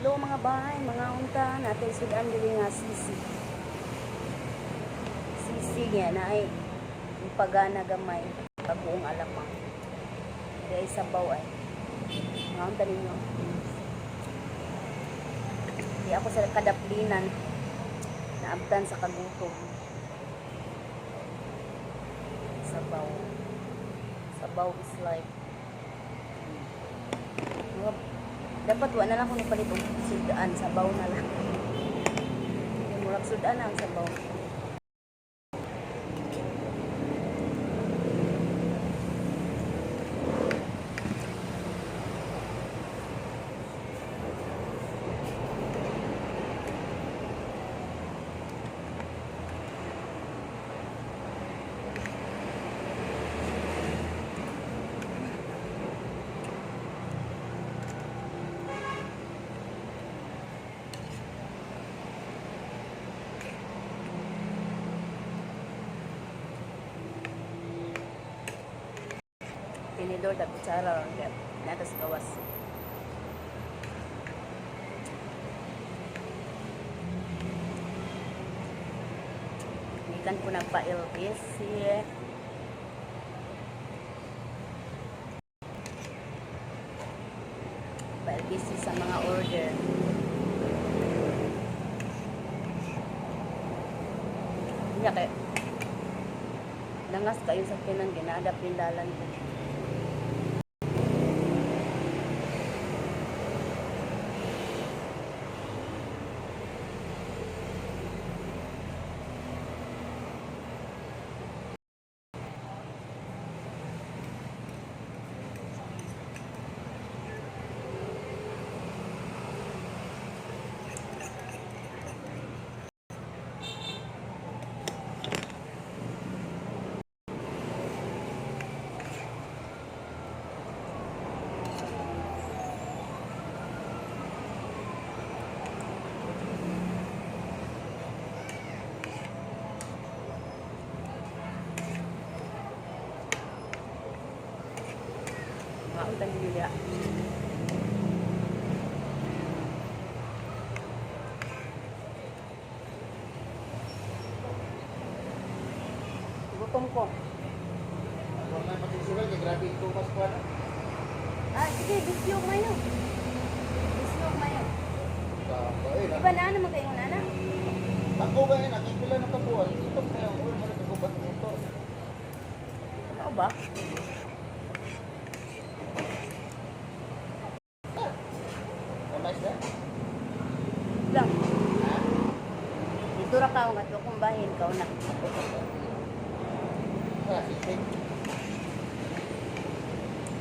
Hello, mga bay, mga unta, natin sudan diri nga sisig. Sisig nga na ay pagana gamay, bagoong alamang. Di ay sabaw ay. Mga unta ninyo. Di ako sa kadaplinan, naabtan sa kagutom. Sabaw. Sabaw is life. Dapat wa na lang kung ipalit og sudan, sabaw na lang. Kay murag sudan ang sabaw. Tinidor ta kutsara ron kay natas gawas. Gikan ko nagpa-LBC. Pa-LBC sa mga order. Hindi kay nangas kayo sa kinan ginaadap yung dalan ko. Mga utang nila. Gutom ko. Wala na pati sugal kay grabe ito mas kuan. Ah, sige, bisyo mayo. Bisyo mayo. Eh, Di ba na naman kayo nana? Ako ba eh nakipila na kabuan. Ito na yung ulo mo nagkubat ng motor. Ano ba? Kamay na. Lang. Ha? Dito ra ka nga kung bahin ka na. Ah, sisig.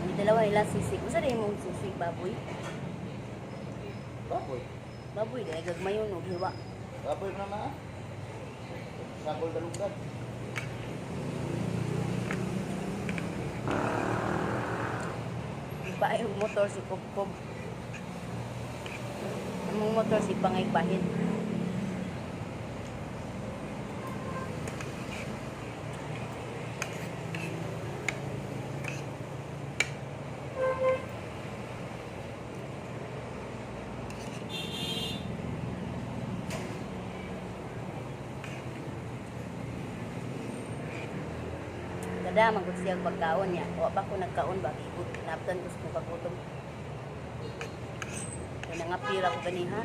Ang dalawa nila sisig. Usa rin mong sisig baboy? Baboy. Baboy dahil gagmayon og hiwa. Baboy na na. Sagol dalunggan. Bae og motor si Kubkob. Among motor si Pangay Bahin. Kada man gud siya pagkaon niya. Wa pa ko nagkaon ba ibot naptan ko sa kagutom. Kaya nangapira ko ganiha.